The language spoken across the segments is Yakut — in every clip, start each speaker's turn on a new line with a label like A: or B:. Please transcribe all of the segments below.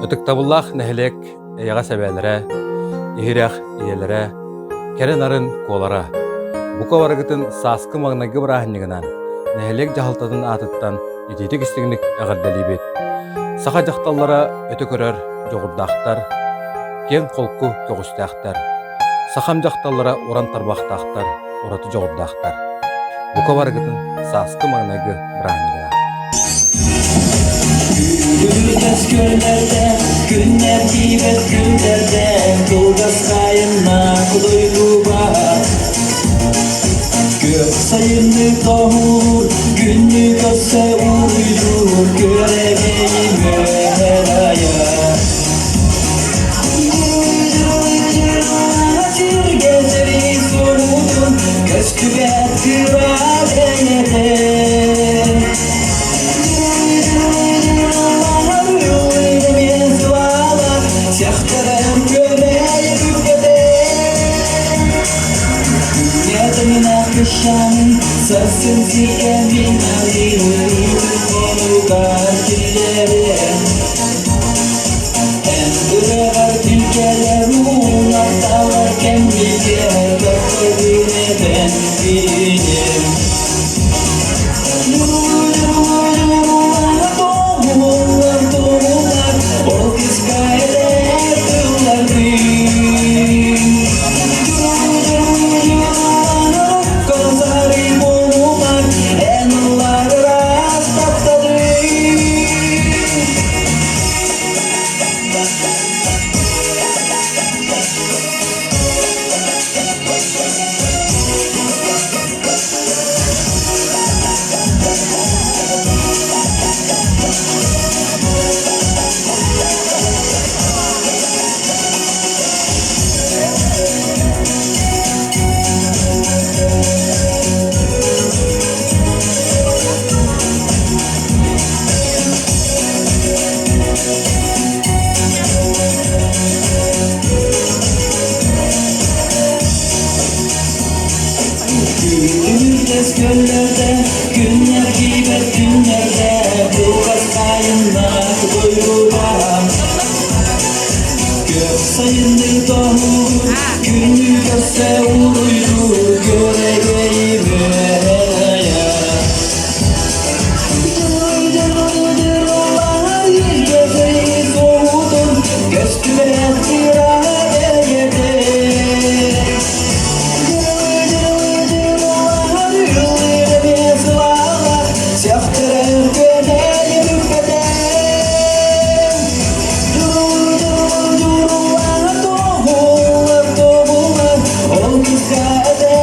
A: Ытыктабыллаах нэһилиэк эйэҕэс эбээлэрэ, иһирэх ийэлэрэ, кэрэ нарын куолара. Бука барыгытын сааскы маҥнайгы бырааһынньыгынан нэһилиэк дьаһалтатын аатыттан итиитик истиҥник эҕэрдэлиибит. Саха дьахталлара өтө көрөр дьоҕурдаахтар, киэҥ-холку көҕүстээхтэр. Сахам дьахталлара уран тарбахтаахтар, ураты дьоҕурдаахтар. Бука барыгытын сааскы маҥнайгы бырааһынньыгынан.
B: Күлүмнэс күөллэрдэ, күннэр тиийбэт күннэрдэ, кылгас хаайыннаах дойдубар. Күөх сайынны тоһуур, күннү көрсө уруйдуур, күөрэгэйи мүөһэр айар. Сиргэ сэрии суруутун, көстүбэт кыра бэйэтэ. Сарсын сиргэ Эн ырыаҕар күлкэлэр уунатталар кэммитэ көрдөрүнэбэн билим. Тобуллар, тобуллар, ол кыска эдэр тыллардыы. Консари буолумар, эн ыллар ыраас тапталыы. Күнүргэс көллөрдө, күннэр киибэт күннэрдэ, кылгас хаайыннаах дойдуга. Көп сайынны тоһуур, күнү көрсө уруйдуур, күөрэгэйи мүөһэр Ол кыска эдэр.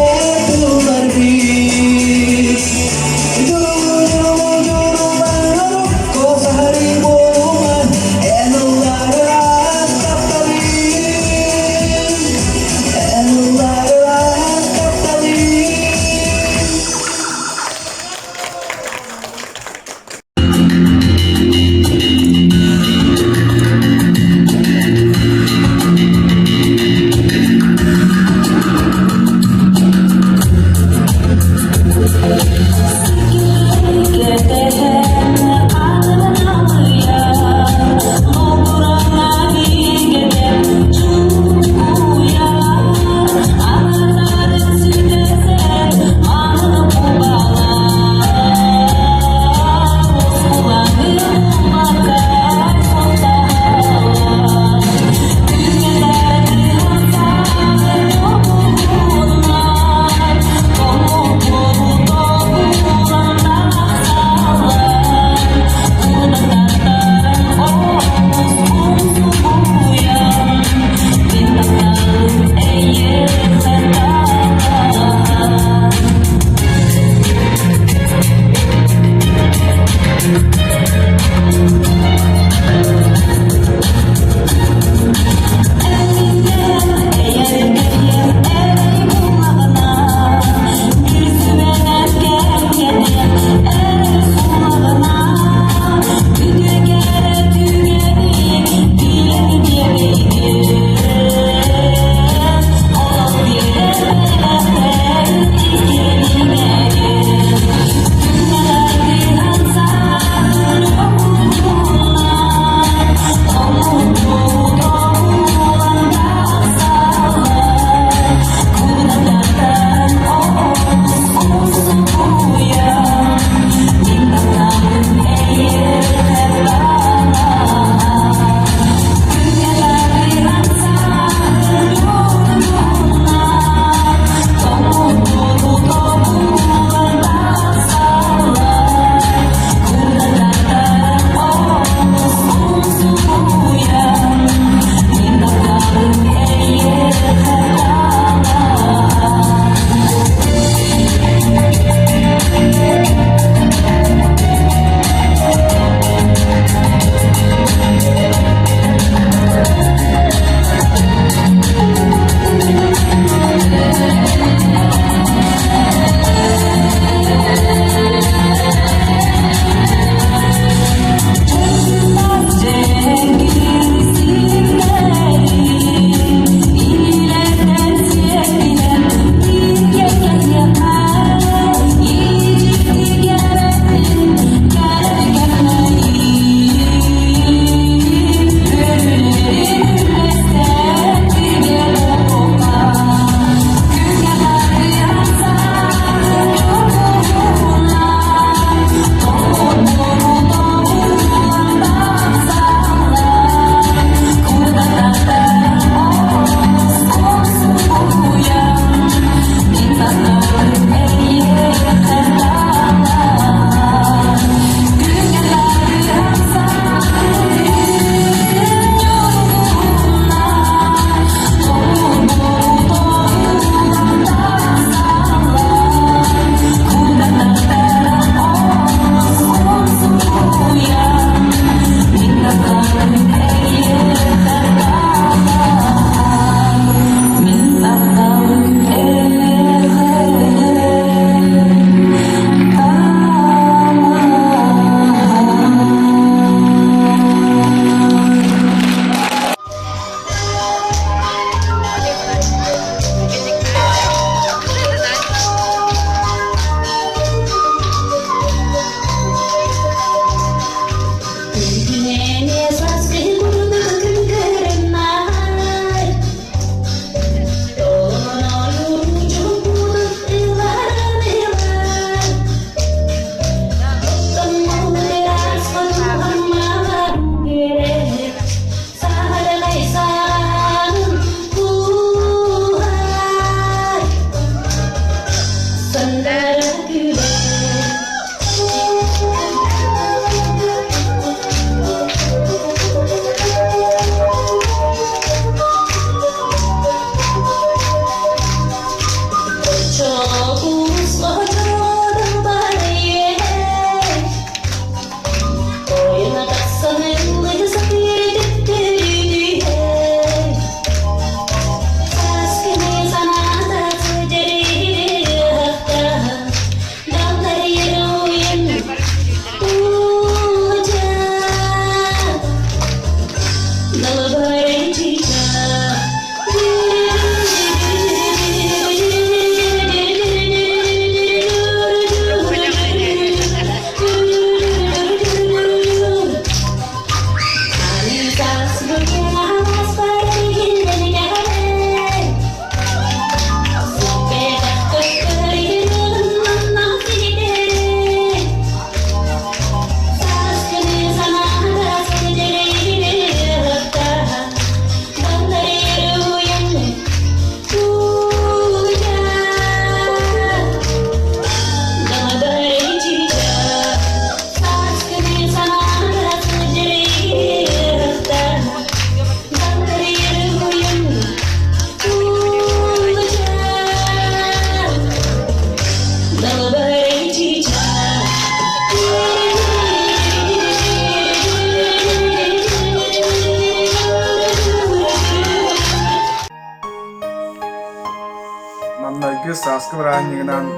C: Маҥнайгы сааскы бырааһынньыгынан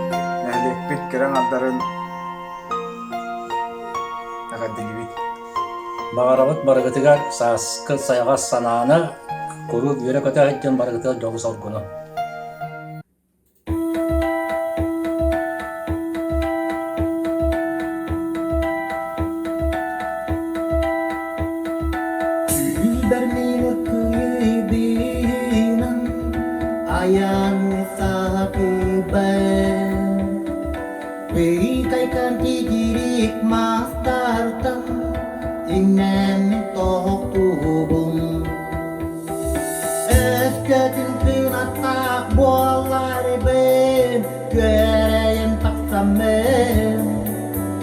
C: нэһилиэкпит кэрэ аҥардарын эҕэрдэлиибит.
D: Баҕарабыт барыгытыгар сааскы сайаҕас санааны, куруук үөрэ-көтө сылдьан барыгытыгар дьолу-соргуну.
B: Сүүрбэр мин кыйбыынан айан саатыбын Ыйтайкан титирик мастартан иҥнэн тохтуубун Өскөтүн кынаттаах буолларбын, күөрэйэн тахсаммын,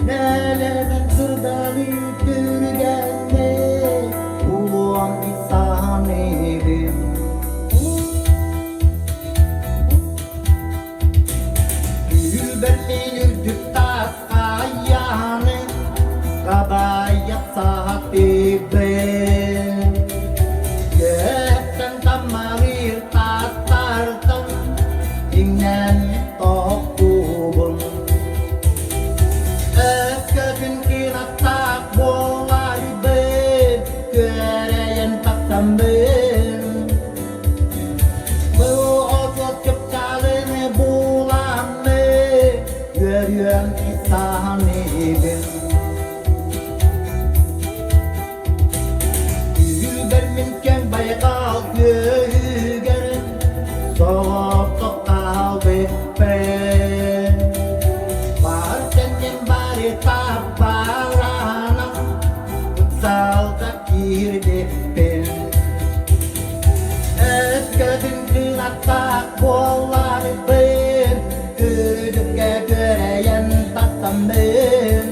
B: нэлэмэн сырдалы түргэнник булуом дии саныыбын. Күлбэр мин үрдүк таас хайаны Хабайа саатыбын Көттөн таммалыыр таастартан Иҥнэн тохтуубун Өскөтүн кынаттаах буоларбын Күөрэйэн тахсаммын Үөрүөм исаһан Күлбэр мин кэм байҕал күөһүгэр Соҕотох хаалбыппын Бар сэннин бары таппаранан Ыксалга киирбиппин Өскөтүн кынаттаах буолларбын, Күлүккэ күөрэйэн тахсаммын,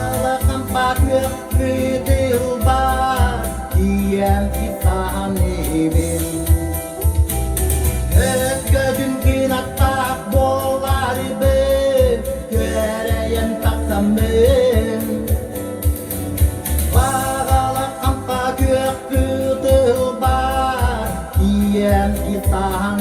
B: Алахан күөх кытылбар Тиийэн исаһан Өскөтүн кынаттаах буолларбын, Күөрэйэн тахсаммын, Баҕалар хампа күөх кытылбар Тиийэн исаһан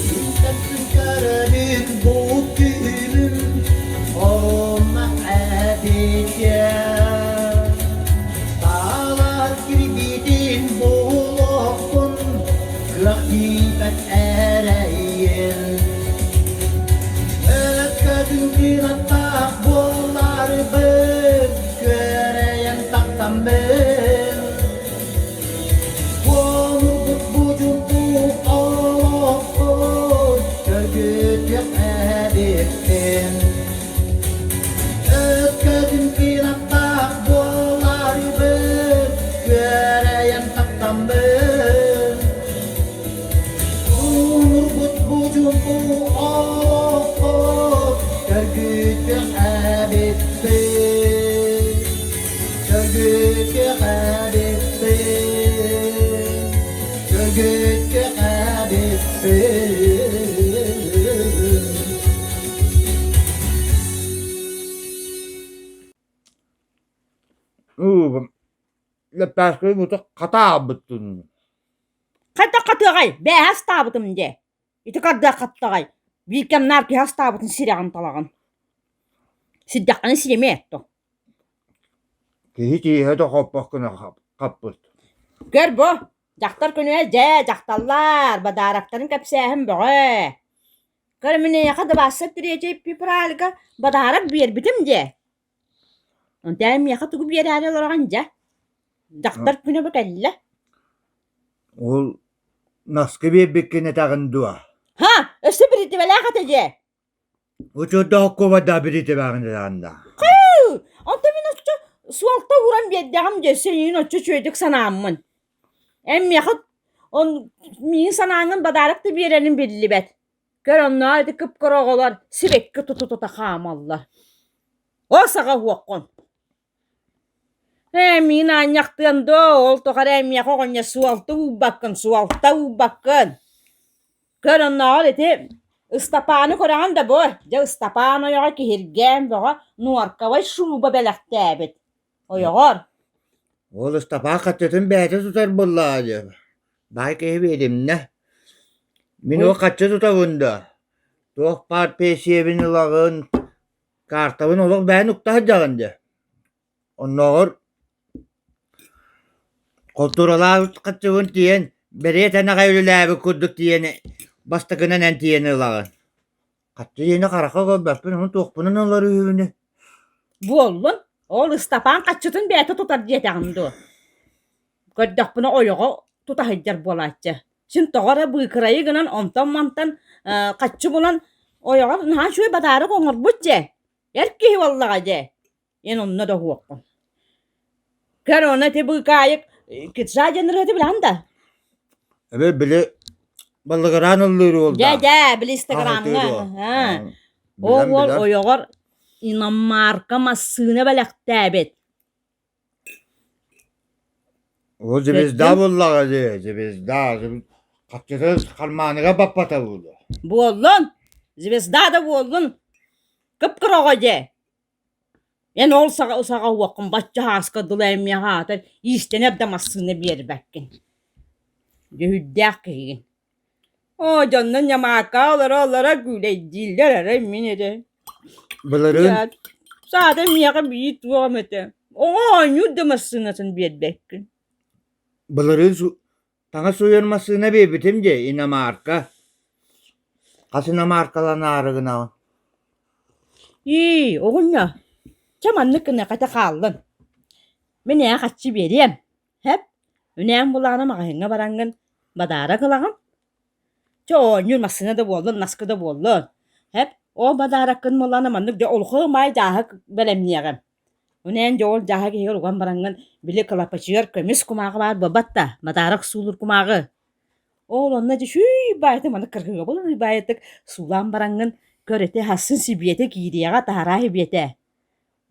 B: Күнтэн көрөбүн бу күнүм Онно эбитэ Таалар кирбитин булуохпун Кыах тиийбэт эрэйин Өскөтүн кынаттаах буолларбын Күөрэйэн тахсаммын Буолурбут будьургу олохпут Көргүтүөх эбиппин Өскөтүн кынаттаах буолларбын Күөрэйэн тахсаммын Уурбут будьургу олохпут Көргүтүөх эбиппин Көргүтүөх эбиппин Көргүтүөх эбиппин
E: Лэппээскэни бута хатаабыттын.
F: Хайдах хатыаҕай, бээһэ астаабытым дьэ. Ити кардыах хаттаҕай, биир кэмнээр киһи астаабытын сирэҕин талаҕын. Сирдэххинэ сиэмэ этто.
E: Киһи тииһэ да хоппох гына хаппыт.
F: Көр бу, дьахтар күнүгэ дьэ, дьахталлар, бадаарактарын кэпсээһин бөҕө. Көр мин эйиэхэ двадцать третьей февральга бадаарак биэрбитим дьэ. Онтон миэхэ тугу биэрээри олороҕун дьэ? Дьахтар күнэ бу кэллэ.
E: Ол наскы биэрбиккин этэҕин дуо?
F: Ха, өссө биритибэлээх этэ дьэ.
E: Учуутал куобайдаа биритибэҕин этэҕин да.
F: Хыы, онтон мин оччо суолта ууран биэрдэҕим дьэ, өссө эйигин оччо үчүгэйдик санааммын. Эн миэхэ он миигин санааҥҥын бадаарак да биэрэрин биллибэт. Көр онноо ити кып-кыра оҕолор сибэкки тута-тута хаамаллар. Ол саҕа уһуоххун. Ээ, миин аанньахтыан дуо, ол тухары эн миэхэ оҕонньор суолта уурбаккын, суолта уурбаккын. Көр оннооҕор ити Ыстапааны көрөҕүн да бу, дьэ Ыстапаан ойоҕо киһиргээн бөҕө нуоркабай шуба бэлэхтээбит. Ойоҕор.
E: Ол Ыстапаан хаччытын бэйэтэ тутар буоллаҕа дии. Баай киһи биэримнэ. Мин ол хаччы тутабын да, туох баар пенсиябын ылаҕын, картабын олох бэйэн укта сылдьаҕын дии. Оннооҕор холтууралаабыт хаччыбын тиийэн бэриэт эн аҕай үлэлээбит курдук тиийэн бастакынан эн тиийэн ылаҕын. Хаччы диэни харахха көрбөппүн, ону туохпунан ылар үһүбүнүй?
F: Буоллун, ол Ыстапаан хаччытын бэйэтэ тутар диэтэҕим дуо? Көрдөхпүнэ ойоҕо тута сылдьар буолааччы. Син тоҕо эрэ быыкырайы гынан онтон-мантан хаччы булан ойоҕор наһаа үчүгэй бадаарык оҥорбут дьэ. Эр киһи буоллаҕа дьэ. Эн онно да уһуоххун. Көр ону ити быыкаайык китжа диэн ырыаты билэҕин да?
E: Эбэ били баллыгыраан ыллыыр уол
F: Дьэ, дьэ, били инстаграмҥа. Ол уол ойоҕор иномарка массыына бэлэхтээбит.
E: Ол звезда буоллаҕа дии, звезда. Хаччыта хармааныга баппата буолуо.
F: Буоллун, звезда да буоллун, кып-кыра оҕо дьэ. Эн ол саҕа саҕа уоххун бачча ааска дылы эмиэхэ аатар иистэнэр да массыына биэрбэккин. Дьүһүйдээх киһигин. Оо, дьонно ньамаакка олоро-олоро күүлэйдииллэр эрэ мин эрэ.
E: Былырыын
F: Саата миэхэ биир туоҕум этэ. Оҕо оонньуур да массыынатын биэрбэккин.
E: Былырыын таҥас сууйар массыына биэрбитим дии, иномарка. Хас иномаркаланаары гынаҕын?
F: Ии, оҕонньор, чэ маннык гыныахха этэ хааллын. Мин эйиэхэ харчы биэриэм. Һэп, үнээн булаҕына маҕаһыыҥҥа бараҥҥын бадаарак ылаҕын. Чэ оонньуур массыына да буоллун, наскы да буоллун. Һэп, ол бадаараккын булана маннык дьэ улахан маай дьааһык бэлэмниэҕим. Үнээн дьэ ол дьааһык иһигэр уган бараҥҥын били кылапачыйар көмүс кумааҕы баар буолбат да, бадаарак суулуур кумааҕы. Ол онно дьэ үчүгэй баайытык маннык кыргыгабыл баайытык суулаан бараҥҥын көр ити хасын сибиэтэ киириэҕэ таһараа сибиэтэ.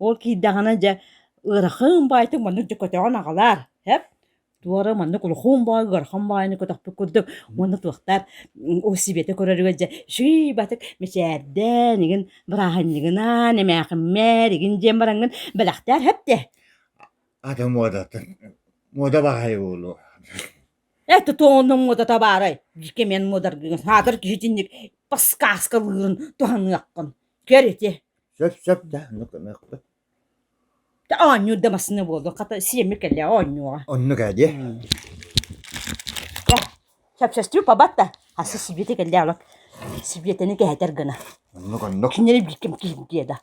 F: Ол киирдэҕинэ дьэ ыарахан баайытык маннык дьэ көтөҕөн аҕалаар, һэп туора маннык улахан баай ыарахан баайыны көтөхпүт курдук уонна туохтаар ол сибиэтэ көрөрүгэр дьэ үчүгэй баайытык мичээрдээн игин бырааһынньыгынан эмээхиммэр игин диэн бараҥҥын бэлэхтээр һэп дии.
E: Ата муодатын муода баҕайы буолуо.
F: Э тутуоҥунан муодата баарай бииргэ мен муодаргыгын саатар киһи итинник подсказкалыырын туһаныаххын көр ити
E: Сөп сөп да оннук гыныахпыт.
F: Оонньуур да массыына буолуо хата сиэммит кэллэ оонньуоҕа.
E: Оннук ээ диэ.
F: Сөпсөстүү пабат да асы сибиэтэ кэллэ олох сибиэтэни кэһэтэр гына.
E: Оннук оннук.
F: Кинилэри бииркэм киһи да.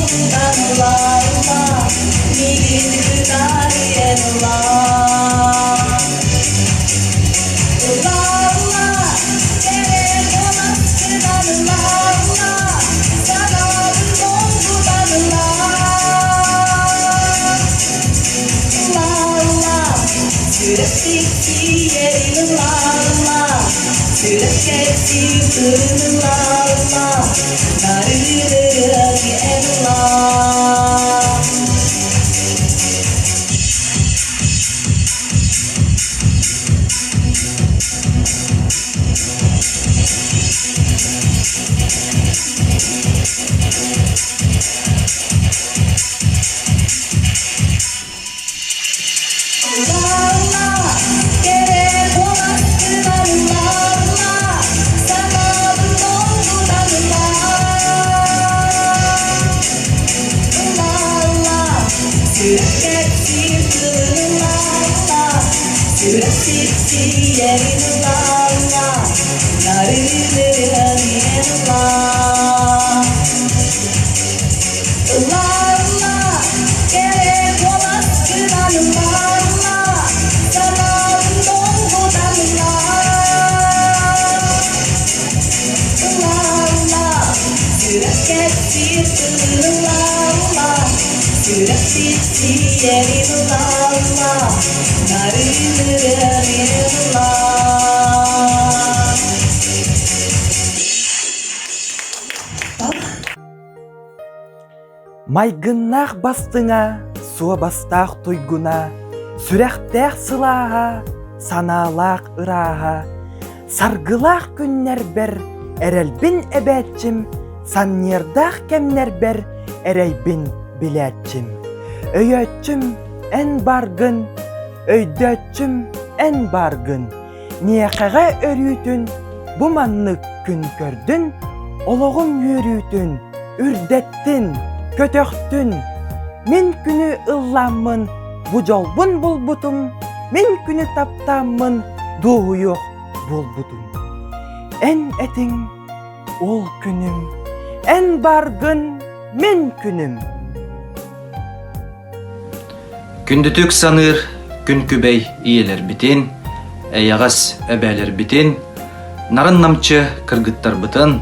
B: долгутан ылла, миигин кытарыйан ылла. Ылла, кэрэ куоласкынан ылла, санаабын долгутан ылла. Ылла, сүрэх сиксийэрин ылла, сүрэх кэпсиир тылын ылла, нарыырыгы эн ылла. Ылла, кэрэ куоласкынан ылла, санаабын долгутан ылла. Ылла, сүрэх кэпсиир тылын ылла, сүрэх сипсийэрин ылла, нарыырыан иһэн ылла. Ылла, кэрэ куоласкынан ылла, санаабын долгутан ылла. Ылла, сүрэх кэпсиир тылын ылла, сүрэх сипсийэрин ылла, нарыырыан ылла.
G: Майгыннаах бастыҥа, суобастаах туйгуна, сүрэхтээх сылааһа, санаалаах ырааһа, саргылаах күннэрбэр эрэлбин эбээччим, санньыардаах кэмнэрбэр эрэйбин билээччим. Өйөөччүм эн бааргын, өйдөөччүм эн бааргын, Миэхэҕэ өрүүтүн бу маннык күн көрдүн, олоҕум үөрүүтүн үрдэттин, көтөхтүн. Мин күнү ыллааммын, бу дьолбун булбутум, мин күнү таптааммын дуоһуйуох буолбутум. Эн этиҥ ол күнүм, эн баргын мин күнүм.
H: Күндүтүк саныыр күн күбэй ийэлэрбитин, эйэҕэс эбээлэрбитин, нарын-намчы кыргыттарбытын,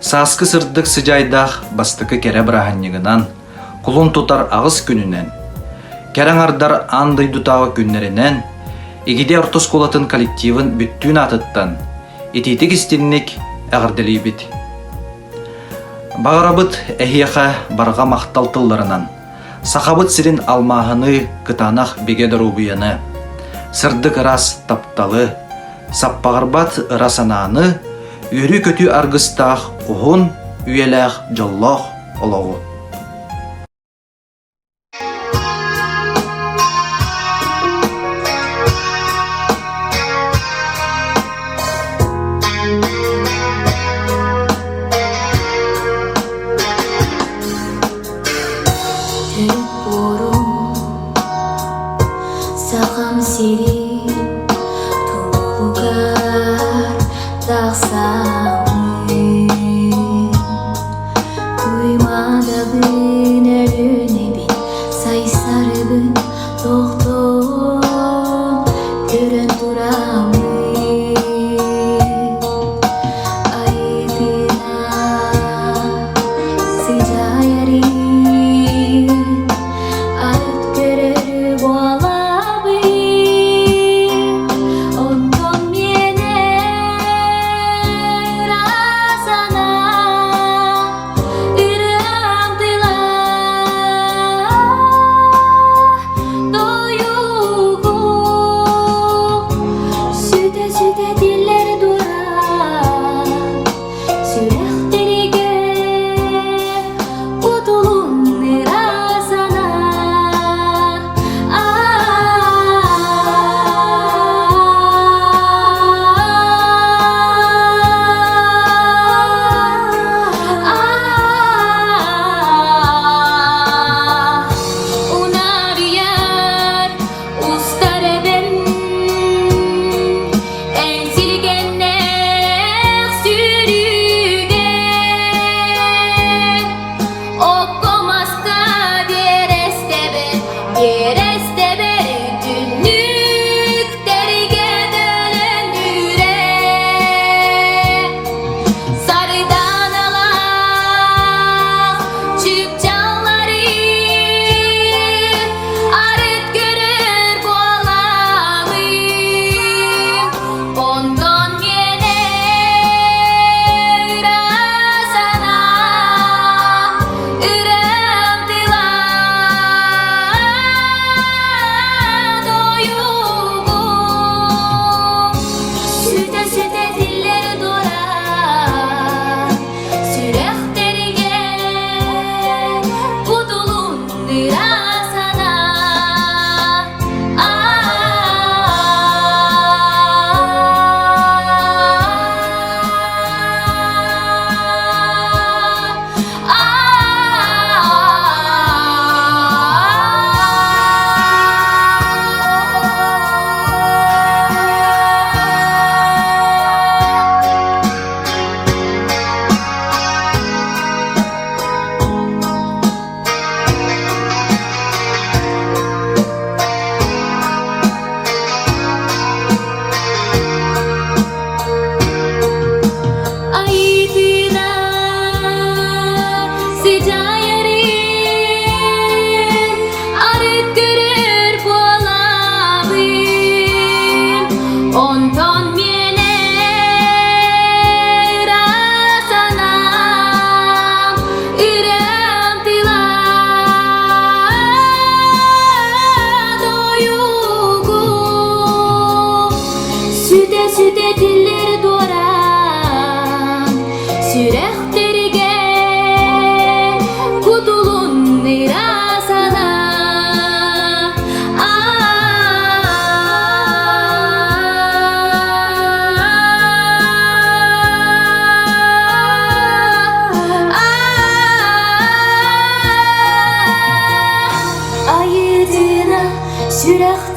H: сааскы сырдык сыдьаайдаах бастакы кэрэ бырааһынньыгынан, кулун тутар аҕыс күнүнэн, кэрэ аҥардар аан дойдутааҕы күннэринэн, Игидэ орто оскуолатын коллективын бүттүүн аатыттан итиитик-истинник эҕэрдэлиибит. Баҕарабыт эһиэхэ барҕа махтал тылларынан, Сахабыт сирин алмааһыныы кытаанах бигэ доруобуйаны, сырдык ыраас тапталы, саппаҕырбат ыра санааны, үөрүү-көтүү аргыстаах уһун, үйэлээх дьоллоох олоҕу.
I: Төрүт буорум, Сахам сирин тулугар тахсаммын. Туймаадабын.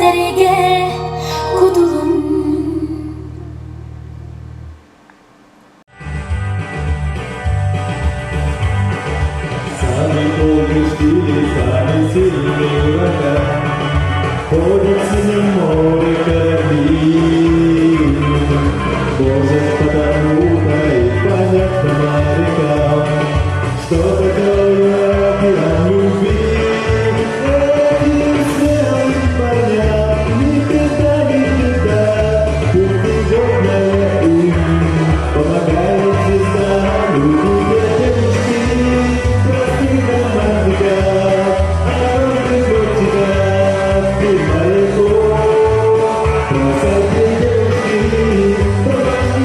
I: Күннэргэ кутулун.
J: Сами полмечты, сами сильные ураган, Ходят в синем море корабли. Может, потому-то и понятно морякам, Что такое океан любви. Этим смелым парням никогда не беда, Путеводная им помогает звезда. Любите девушки, простых романтиков, Огромных летчиков и моряков. Бросайте девушки, домашних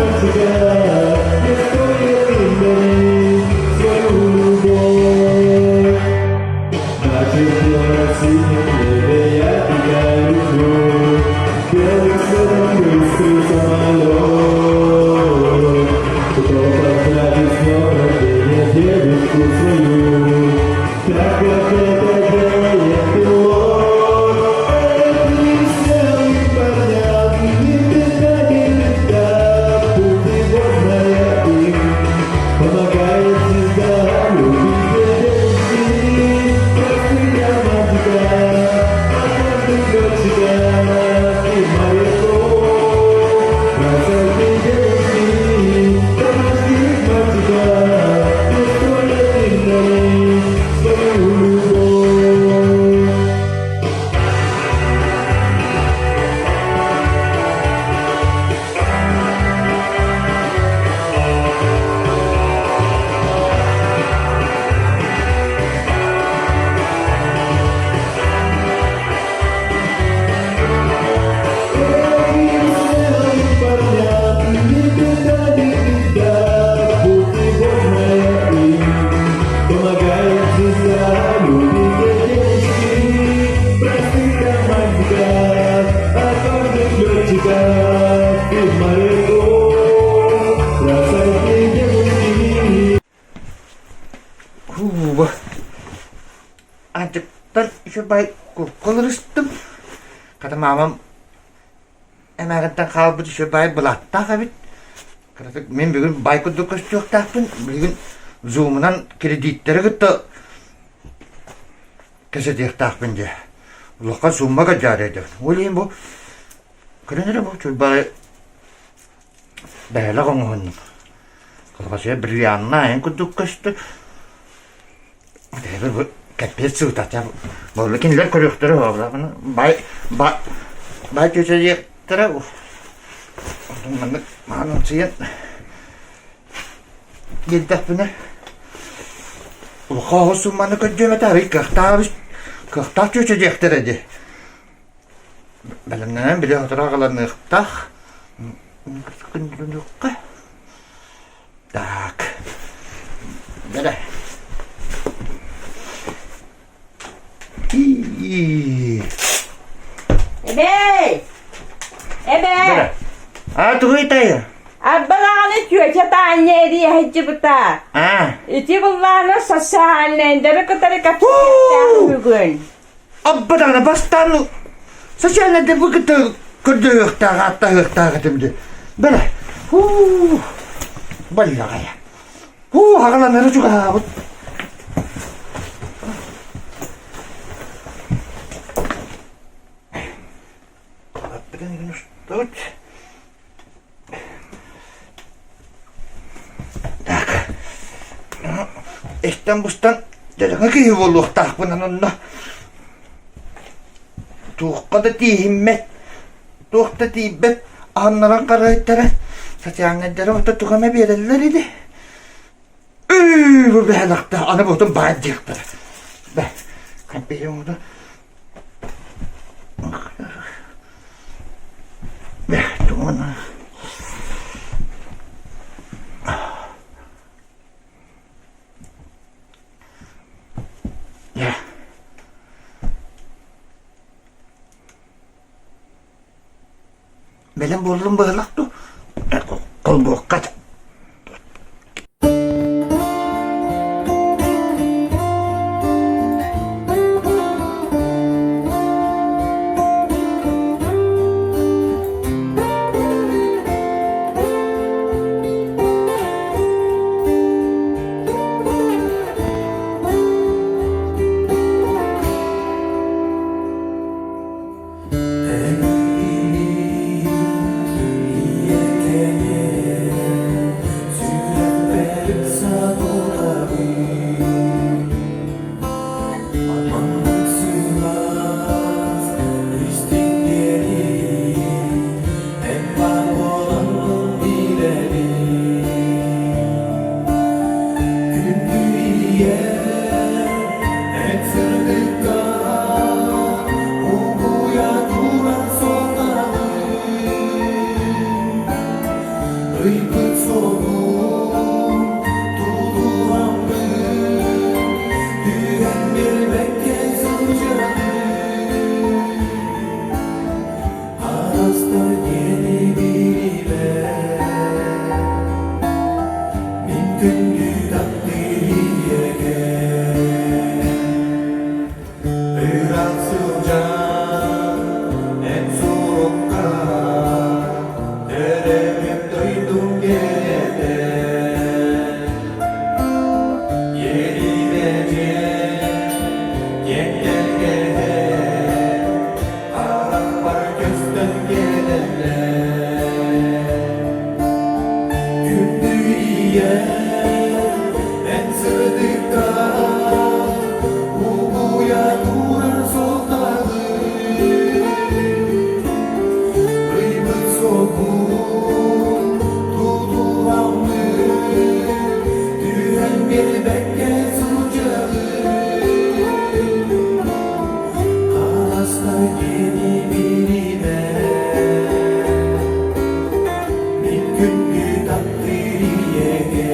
J: мальчиков, Не стоит им дарить свою любовь. На черно-синем небе я тебя люблю, Белый следом быстрый самолет. Кто поздравит с днем рождения девушку свою, Так как это делает пилот. Этим смелым парням ни беда, ни беда, Путеводная им помогает звезда. Любите девушки, простых романтиков, отважных летчиков и моряков. Бросайте девушки, домашних мальчиков, Не стоит им дарить свою любовь. Этим смелым парням ни беда, ни беда, Путеводная им помогает звезда. Любите девушки, простых романтиков, отважных летчиков и моряков. Бросайте девушки,
E: Куба. Антиктан үчүгэй куккуларыстым. Хата маамам эмээҕиттэн хаалбыт үчүгэй былааттаах эбит. Кыратык мин бүгүн баай курдук көстүөхтээхпин. Билигин зумунан кредиттэри кытта кэсэтиэхтээхпин дии. Улахан сумма кадьаарай диэн. Ол иһин бу көрөн эрэ бу үчүгэй бэйэлэх оҥоһуннум. Кылгасыйа бриллианна эн курдук көстөр. Бу капец сыытата. Буолла кинилэр көрүөхтэрэ бай бай бай чүчэйиэхтэрэ маннык маанымсыйан биэрдэхпинэ улахан оҕус сумманы көрдүөм этэ арый кыахтаах кыахтаах чүөчэ диэхтэрэ дии бэлэмнэнэн били сотору аҕаланыахтаах Так. Бэрэ.
F: Эбэй! Эбээ!
E: Бэрэ. А тугуй тайа?
F: Арба даҕаны чүөчэ Таанньа эрийэ сылдьыбыта.
E: А.
F: Ити быллааны социальнайдары кытары кэпсэтиэхтээх үһүгүн.
E: Абба даҕаны бастаан социальнайдары бу кытта көрдөһүөхтээх, ааттаһыахтаах этим дии. Бэрэ. Һуу. Баллаҕайа. Һуу, хаҕаланары чугаһаабыт. Так. Эстэн-бустан дьадаҥы киһи буолуохтаахпын онно. Туохха да тииһиммэт, туох да тиийбэт аһыннаран харайдара, социальнайдара ото тугу эмэ биэрэллэр ини. Ыы, бу бэһэлэхтэ, аны бутун баай диэхтэрэ. Бэ, компьютеры Бэлэм буоллум быһылах дуу? Холбуохха
J: ийэ, эн сырдыкка угуйа турар суолтаҕын, ыйбыт суолун тутуһаммын, түһэн биэрбэккэ сылдьабын. Арастар диэни билбэт, мин күндү таптыыр ийэгэ. Ыраах сылдьан эн сурукка төрөөбүт дойдум кэрэтэ. Иэдиибэдьиэн киэҥ тэлгэһэ харахпар көстөн кэлэллэр. Күндү ийэм, эн сырдыкка угуйа турар суолтаҕын, ыйбыт суолбун тутуһаммын, түһэн биэрбэккэ сылдьаҕын. Хараста диэни билимэ, мин күндү таптыыр ийэгэ.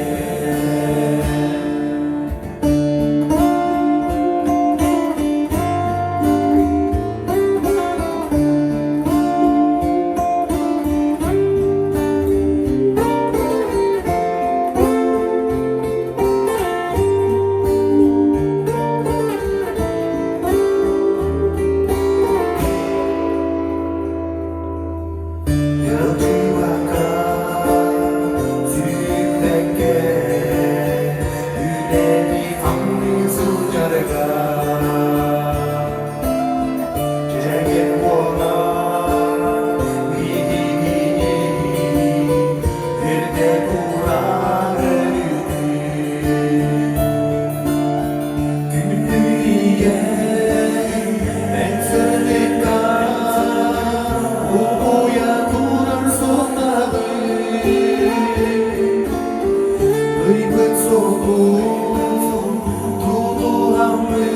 J: Ыалдьыбакка, сүүйбэккэ, үлэлии-хамныы сылдьарга Чэгиэн буолан биһигини үрдэ турар өрүүтүн. Күндү ийэм, эн сырдыкка угуйа турар суохтаҕын. Ыйбыт суолбун тутуһаммын,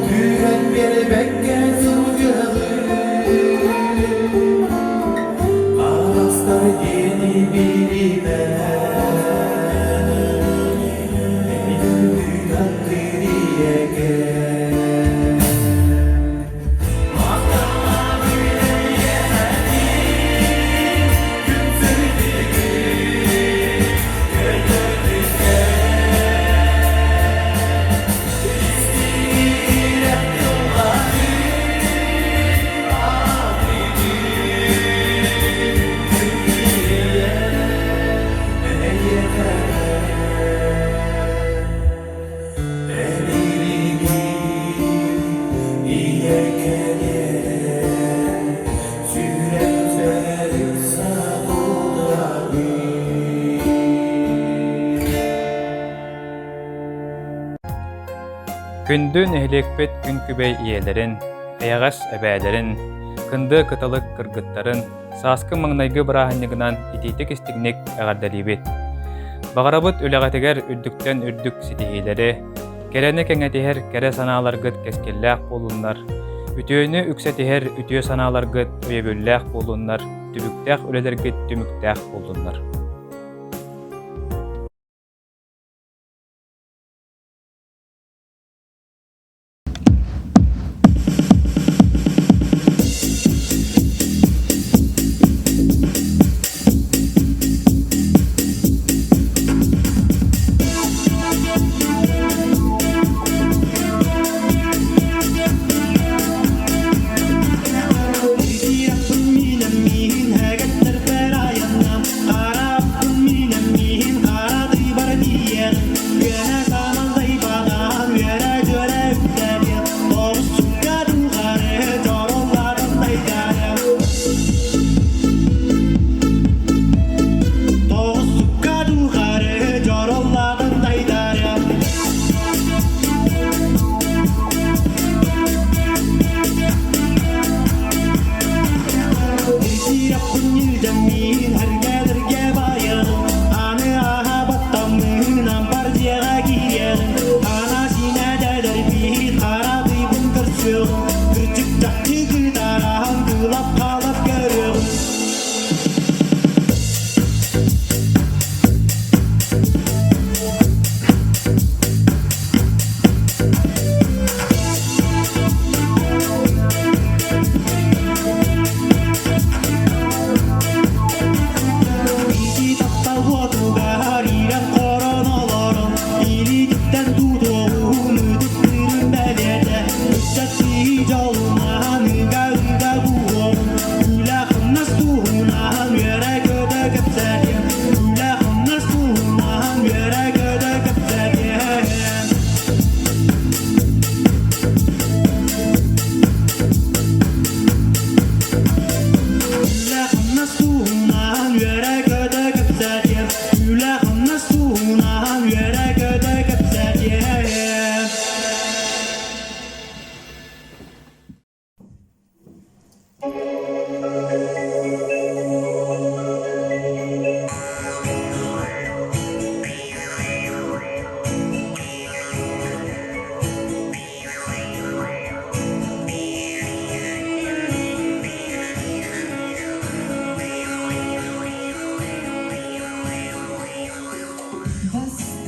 J: түһэн биэрбэккэ сылдьаҕын. Хаҕастар диэни билимэ, күндү ийэгэ.
A: Күндү нэһилиэкпит күн күбэй ийэлэрин, эйэҕэс эбээлэрин, кындыа кыталык кыргыттарын сааскы маҥнайгы бырааһынньыгынан итиитик-истиҥник эҕэрдэлиибит. Баҕарабыт үлэҕитигэр үрдүктэн үрдүк ситиһиилэри, кэрэни кэҥэтиһэр кэрэ санааларгыт кэскиллээх буоллуннар, үтүөнү үксэтиһэр үтүө санааларгыт өйөбүллээх буоллуннар, түбүктээх үлэлэргит түмүктээх буоллуннар.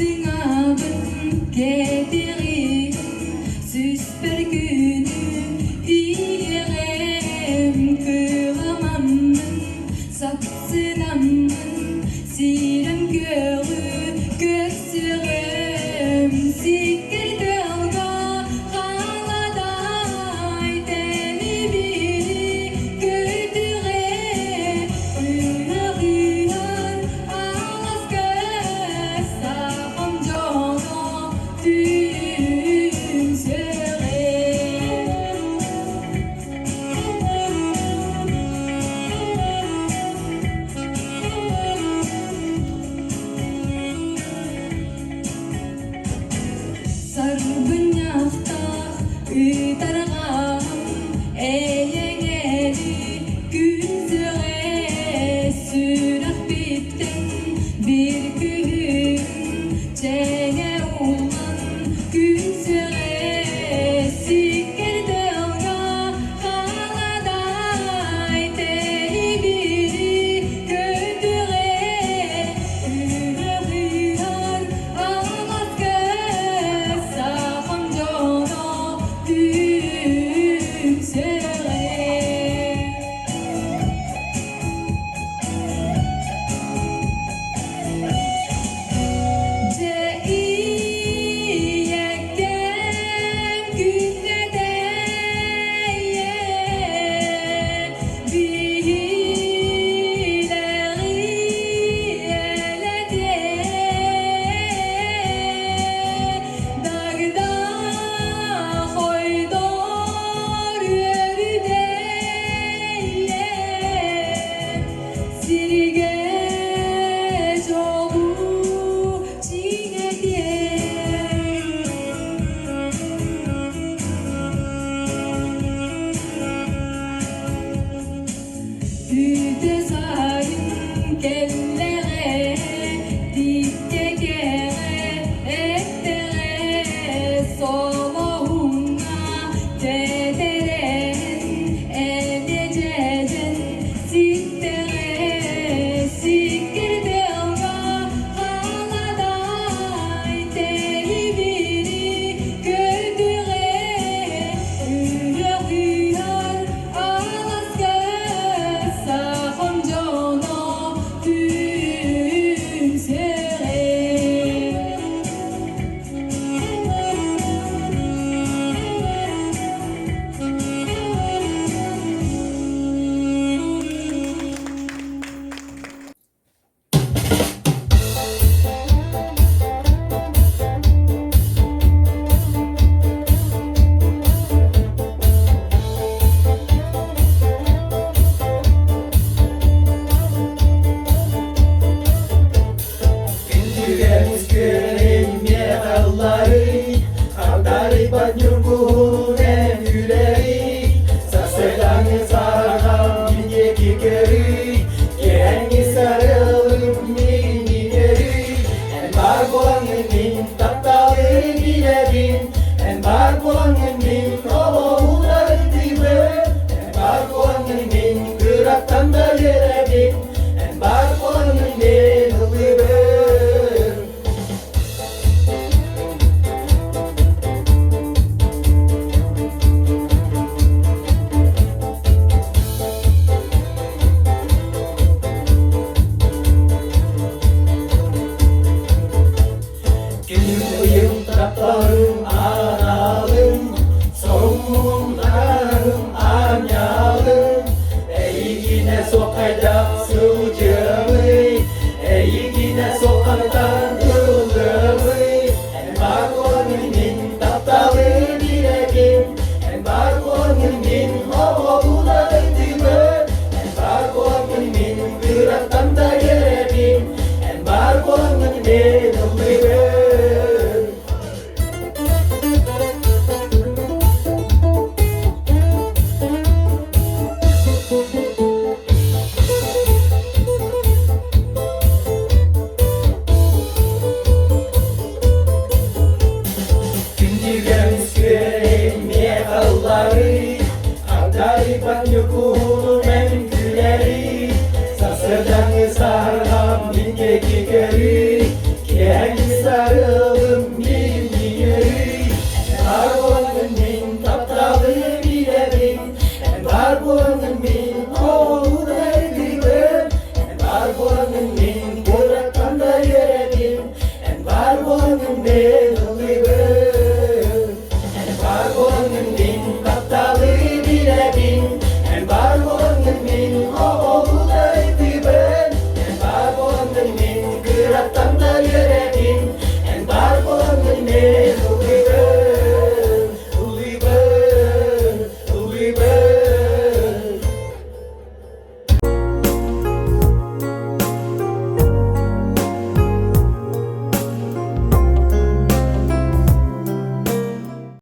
I: Тыҥабын кэтиҕин, Сүүспэр күнү тиийэҕим, Кыламаннын, сапсынаммын, Сирэм күөҕү көрсүөҕүм, Сиккэр тыалга халадаай тэлибири көтүҕэ, Ыһыаҕыһар аласка сахам дьоно түмсүөҕэ. Сарбынньахтаах ытарҕам эйэҥэли күн сүрэҕэ сүрэхпиттэн биир күһүн чэҥэ ууллан күн сүрэҕэ сиккэрдэ алга халадаай тэлибири көтүҕэ ыһыаҕыһар аласка сахам дьоно түмсэҕэ. Дьэ ийэккэм күннэтэйэ биһилэҕи элэтиэ дагда хойдор үөрүдэйэ Сиригэ дьолу чиҥэтиэ. Үтүө сайын кэллэҕэ, тииккэ кэҕэ эттэҕэ, солоһуҥҥа тэтэрэн, эмиэ дьэдьэн ситтэҕэ, сиккирдэ алга халадаай тэлибири көтүҕэ, ыһыах аласка сахам дьоно түмсэҕэ.
J: Күндүгэмис күөрэммиэ алларый, Хардарыйбат ньургуһун эн күлэрий, Сарсыардаҥы сарҕам мин диэки көрүй, Киэһэҥҥи сарыалым миигин өрүй. Эн баар буолаҥҥын мин тапталын билэбин, Эн баар буолаҥҥын мин олоҕуларытыыбын, Эн баар буолаҥҥын мин кыраттан да үөрэбин, Эн баар буолаҥҥын мин ыллыыбын. Күнүм ыйым тапталым аналым, Соруммун арым аанньалым, Эйигинэ суох хайдах сылдьыамый, Эйигинэ суох хантан ылыамый, Эн баар буолаҥҥын мин тапталы билэбин, Эн баар буолаҥҥын мин оҕолууларытыбын, Эн баар буолаҥҥын мин кыраттан да үөрэбин, Эн баар буолаҥҥын мин ыллыыбын. Күндүгэн сүөрэймиэ халларый, Хардарыйбат ньукуһунум эн күлэрий, Сарсыардаҥы саһарҕам мин диэки көрүй, Киэһэҥҥи сарыалым мен.